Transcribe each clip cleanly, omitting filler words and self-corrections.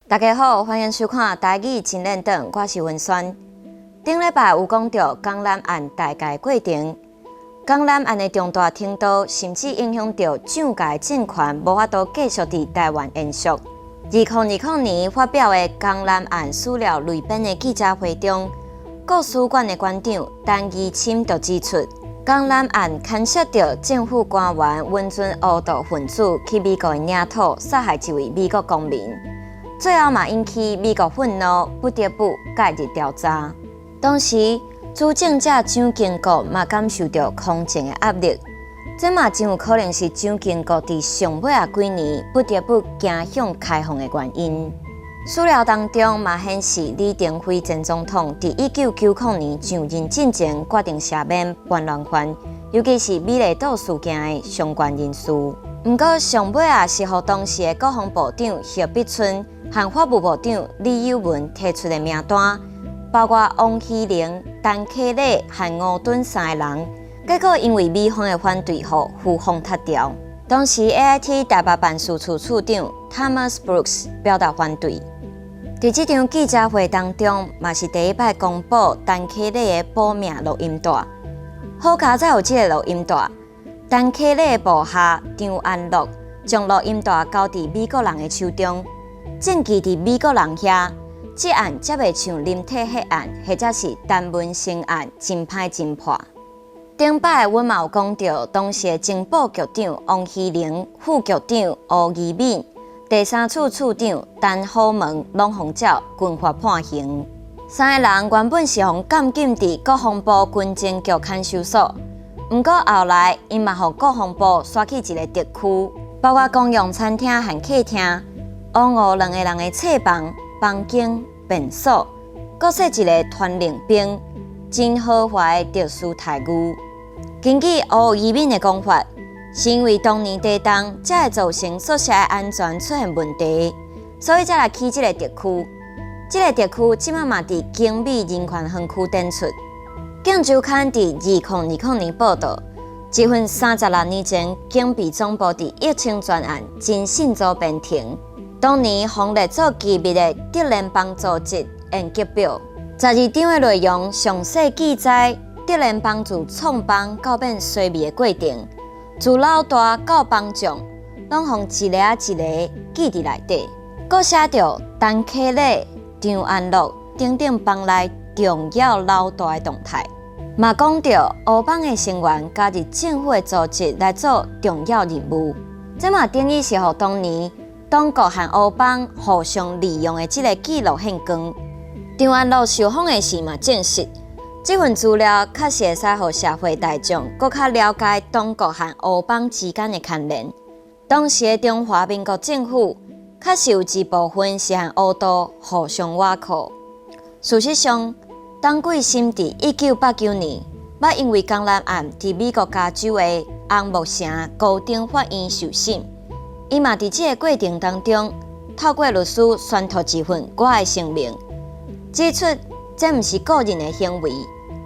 大家好，歡迎收看《台語真練轉》，我是文萱。頂禮拜有講著江南案大概過程，江南案的重大程度，甚至影響著蔣介政權無法度繼續佇台灣延續。2020年發表的江南案史料彙編的記者會中，國史館的館長陳怡欽就指出，江南案牽涉著政府官員允准烏道分子去美國的領土殺害一位美國公民。最後嘛引起美國憤怒，不得不介入調查。當時主政者蔣經國嘛感受著空前的壓力，這嘛真有可能是蔣經國佇上尾仔幾年不得不走向開放的原因。史料當中嘛顯示，李登輝前總統佇1990年上任進前決定赦免叛亂犯，尤其是美麗島事件的相關人士。毋過上尾仔是予當時的國防部長賀碧春和法務部長李友文提出的名單，包括王希齡、陳啟禮和吳敦三個人，結果因為美方的反對，予呼風踢掉。當時 AIT 台北辦事處處長 Thomas Brooks 表達反對。佇這場記者會當中，嘛是第一擺公布陳啟禮的保命錄音帶。好佳哉有這个錄音帶，陳啟禮的部下張安樂將錄音帶交佇美國人的手中，證據佇美國人遐，這案才袂像林體血案或者是陳文成案真歹偵破。頂擺阮嘛有講著，當時的情報局長王希齡、副局長吳怡敏、第三處處長陳虎門攏予照軍法判刑。三个人原本是予監禁佇國防部軍情局看守所，毋過後來𪜶嘛予國防部徙去一个特區，包括公用餐廳和客廳，王吳兩個人的冊房、房間、便所，閣設一个傳令兵，真豪華的特殊待遇。根據吳怡敏的講法，是因為當年地動才會造成宿舍的安全出現問題，所以才來起這个特區。這个特區這馬嘛佇景美人權園區展出。《鏡週刊》佇2020年報導，這份36年前警備總部佇疫情專案偵訊組編成，當年予列做機密的德聯邦組織研究表，12章的內容詳細記載德聯邦自創邦到變衰微的過程，自老大到幫將，攏予一个仔一个記佇內底，閣寫著陳啟禮、張安樂等等幫內重要老大的動態，嘛講著烏幫的成員加入政府的組織來做重要任務，這嘛等於是予當年黨國和烏幫互相利用的這个記錄現光。張安樂受訪的時嘛證實，這份資料確實會使予社會大眾閣較了解黨國和烏幫之間的牽連。當時的中華民國政府確實有一部分是和烏道互相倚靠。事實上，董桂森佇1989年，捌因為江南案佇美國加州的紅木城高等法院受審。伊嘛佇這个過程當中，透過律師宣讀一份我的聲明，指出這毋是個人的行為，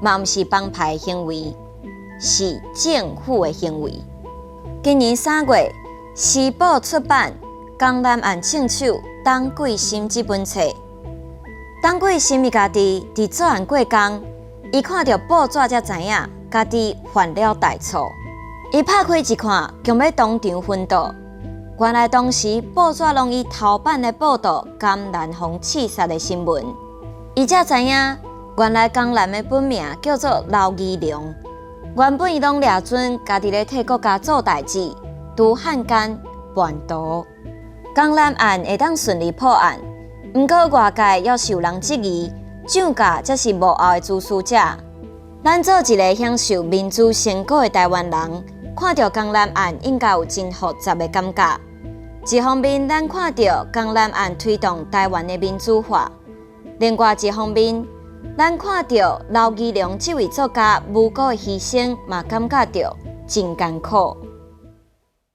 嘛毋是幫派的行為，是政府的行為。今年3月，時報出版《江南案槍手董桂森》這本冊。董桂森伊家己佇作案過工，伊看著報紙才知影，家己犯了大錯。伊拍開一看，強欲當場昏倒。原來當時報紙攏以頭版來報導江南予刺殺的新聞。伊才知影，原來江南的本名叫做劉義隆。原本伊攏掠準家己咧替國家做代誌，拄漢奸叛徒。江南案會當順利破案，毋過外界猶是有人質疑，蔣介才是幕後的主使者。咱做一个享受民主成果的台灣人，看著江南案應該有真複雜的感覺。一方面，咱看著江南案推動台灣的民主化；另外一方面，咱看著劉義隆這位作家無辜的犧牲，嘛感覺著真艱苦。